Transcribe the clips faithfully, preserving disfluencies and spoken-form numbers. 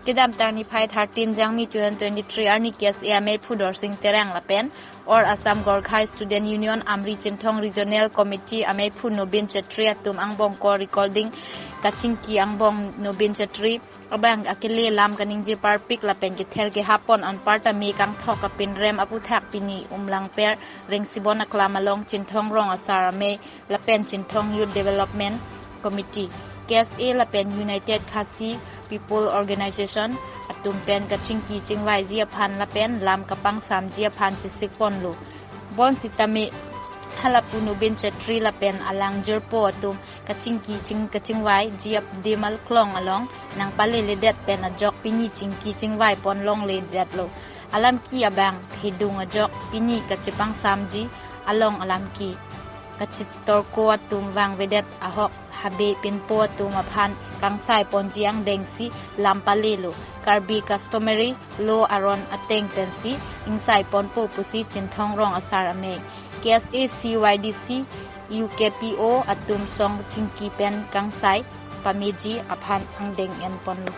Kedamtang niphai thirteen Jangmi twenty twenty-three arni K S A ameiphu Dorsing Terang lapen All Assam Gorkha Student Union Amri Chinthong Regional Committee ameiphu Nobin Chetri atum angbong call recording kachingki angbong Nobin Chetri abang akele lam kaningje parpik lapen kether kehapon anparta me kangthok kapinrem aputhak pini Umlangper Rengsibon Aklam along Chinthong Rong Asar Amei lapen Chinthong Youth Development Committee, K S A lapen United Khasi People Organization atum pen kachingki chingvaiji aphan lapen lam kapangsamji aphan chesikponlo. Bonsitame halapu Nobin Chetri lapen alang jirpo atum kachingki ching kachingvaiji apdimal klong along nangpaleledet pen ajok pini chingki chingvai pon longledetlo. Alamki abang hidung ajok pini kachepangsamji along alamki kachitorko atum vangvedet ahok habe pinpo atum aphan kangsai ponji angdengsi lam palelo. Karbi customary law aron ateng pensi ingsai ponpo pusi Chinthong Rong Asar Amei, K S A C Y D C, U K P O atum song chingki pen kangsai pameji aphan angdeng enponlo.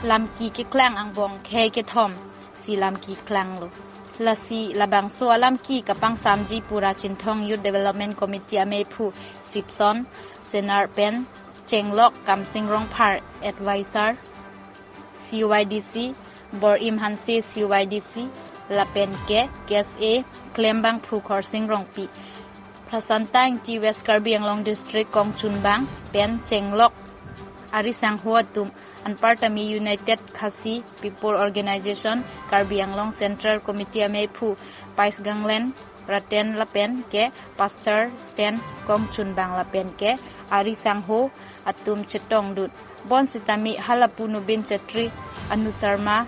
Lamki keklang angbong khei kethom si lamki klanglo. Lasi labangso alamki kapangsamji pura Chinthong Youth Development Committee ameiphu Sipson Senar pen Chenglok Kamsing Rongphar Advisor C Y D C, Bor-im Hanse C Y D C, lapen ke K S A klembangphu Khorsing Rongpi. Prasanta Ingti West Karbi Anglong District kongchunbang pen Chenglok Ari Sangho atum anparta me United Khasi People Organization Karbi Anglong Central Committee ameiphu Pais Ganglen Raten lapen ke Pastor Stan kongchunbang lapen ke Ari Sangho atum chetongdun. Bonsitame halapu Nobin Chetri, Anu Sharma,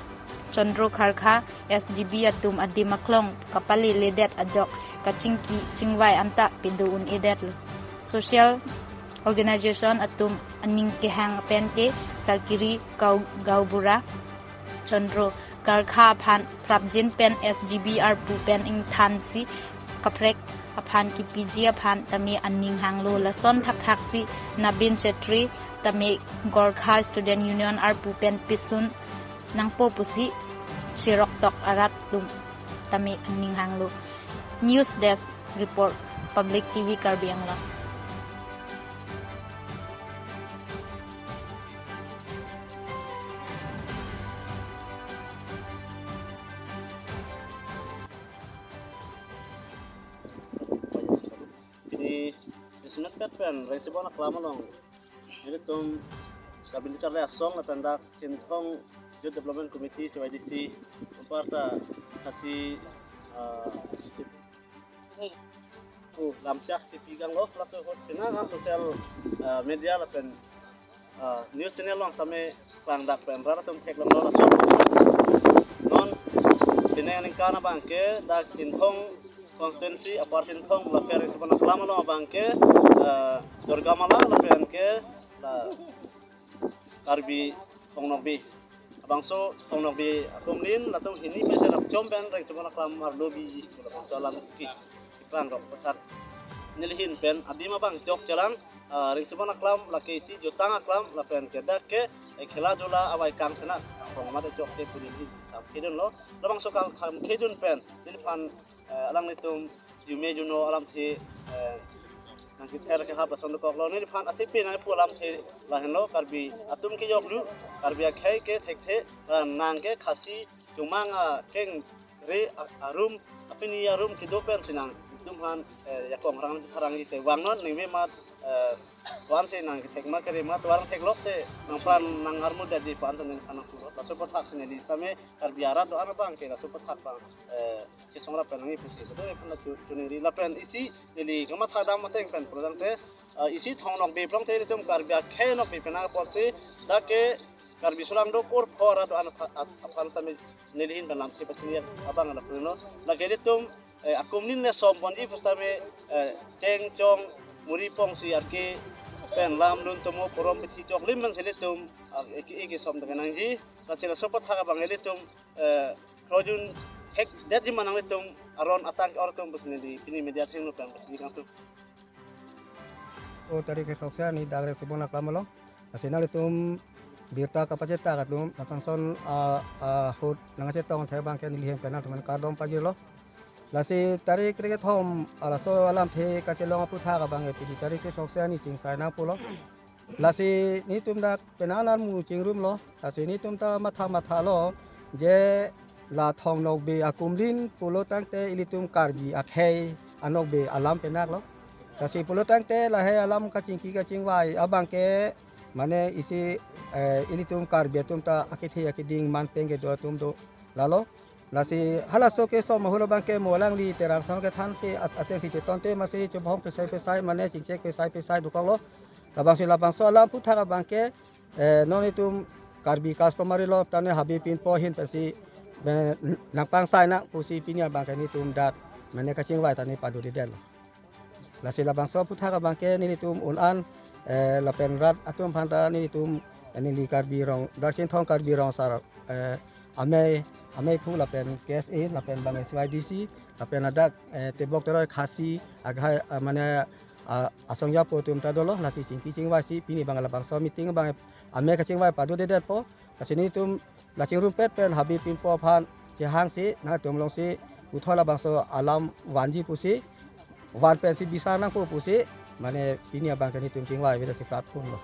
Chandro Kharkha, S G B atum adim aklong kapaleledet ajok kachingki chingvai anta pado un-edetlo. Social organization atum aning kehang pen ke Sarkiri Gau, Gaubura, Chandro Kharkha aphan prapjin pen S G B arpu pen ingthansi kaprek aphan kipiji aphan tame aning hanglo. Lason thakthaksi Nobin Chetri tame Gorkha Student Union arpu pen pisun nangpo pusi chiroktok arat atum tame aning hanglo. News Desk Report, Public T V Karbi Anglong. Pini Isnat Pet pen Rengsibon Aklam along ilitum Karbi Charli Asong lapen dak Chinthong Youth Development Committee C Y D C anparta Khasi, ah, ku lamchak si piganglo, laso ahut pina social, ah, media lapen, ah, news channel along same klangdak pen rat atum theklonglo laso. Non pine aningkan abang ke dak Chinthong constituency, Upper Chinthong, lapen Rengsibon Aklam along abang ke, ah, Durga Mala lapen ke la Karbi Thong Nokbe. Labangso Thong Nokbe atum lin latum hini pen cherap chom pen Rengsibon Aklam arlo bi, labangso alamki keklang rok pasak. Nelihin pen adim abang chok chelang, ah, Rengsibon Aklam lake isi jutang aklam lapen ke dak ke, eh, khela jula avai kang sena kong mate chok ke puni nelihin kam kedun lo. Labangso kam, kam kedun pen neliphan, eh, alanglitum jume juno alamthe, eh, nangkether kehap lason dokoklo. Neliphan athepi nangpu alamthe lahenlo, Karbi atum kejok lu, Karbi akhei ke thekthe, eh, nang ke Khasi chomang akengre a-, arum, apini arum kedo pensi nangtum aphan, eh, jakong rang tharang ite vangnon ningve mat, eh, wan si nangkethek ma kere ma tovar theklok te nangphan nang armu daji phan sa nangphan nangpuro. Laso aphuthak si neli same Karbi arat do-an abang ke laso aphuthak abang, eh, chesong rap pen nangji pusi. Kedo ephan la chu, chuningri lapen isi neli kamatha dam ateng pen prodang te, eh, isi Thong Nokbe phlong te ilitum Karbi akhei nokbe pen apotsi dak ke Karbi sulang do kur pho arat do-an apha-, ap-, aphan same nelihin pen lamsi pachini abang la puno. Lake ilitum, eh, akum nin le som ponji pusitame, eh, cheng chong muri pong si arke pen lam lun tomo porom bithi choklim man si ilitum, ah, eke eke som ta nangji. Lasi laso aphuthak abang ilitum, eh, krojun thekdetji ma nanglitum aron atang ke-or atum pusi neli pini media athengno pen pusi kangtung. O tarik ke soksa ni dak Rengsibon Aklam along. Lasi nanglitum birta kapachethak atum, lason lason, ah, ah, ahut nangkachetong thek abangke neli ahin pen nangtum aphan kardom pajirlo. Lasi tarik krekethom, ah, laso alamthe kachelong aphuthak abangke pini tarik kre-throksi arni chingsai nangpulo. Lasi nelitum dak penang armu chingrumlo. Lasi nelitum ta matha mathalo je la Thong-Nokbe akumlin pulo tangte ilitum Karbi akhei anokbe alam penaklo. Lasi pulo tangte lahei alam kachingki kachingvai abangke mane isi, eh, ilitum Karbi atum ta akethe akeding man peng kedo atum do lalo. Lasi halaso kesom ahut abangke mo alangli Terang Song kethansi at-, atengsi chetonte masi chobhong pesai pesai mane chingchek pesai pesai dokoklo. Labangsi labangso alam aphuthak abangke, eh, non itum Karbi customary law tane habe pinpo ahin pensi, eh, nangpangsai nang pusi pini abangke nelitum dak mane kachingvai tane padodedetlo. Lasi labangso aphuthak abangke nelitum un-an, eh, lapen rat atum aphan ta nelitum, eh, neli Karbi Rong, dak Chinthong Karbi Rong Sar, eh, amei, ameiphu lapen K S A lapen bang S Y D C lapen ladak, eh, Tebok Teroi Khasi agai, eh, mane, ah, asong japo atum ta dolo. Lasi chingki chingvaisi pini abang labangso meeting abang amei kachingvai padodedetpo. Lasi nelitum la chingrumpet pen habe pinpo aphan chehangsi nangtum alongsi puthot labangso alam vanji pusi, van pensi bisar nangpo pusi, mane pini abangke nelitum chingvai avedetsi platform lo.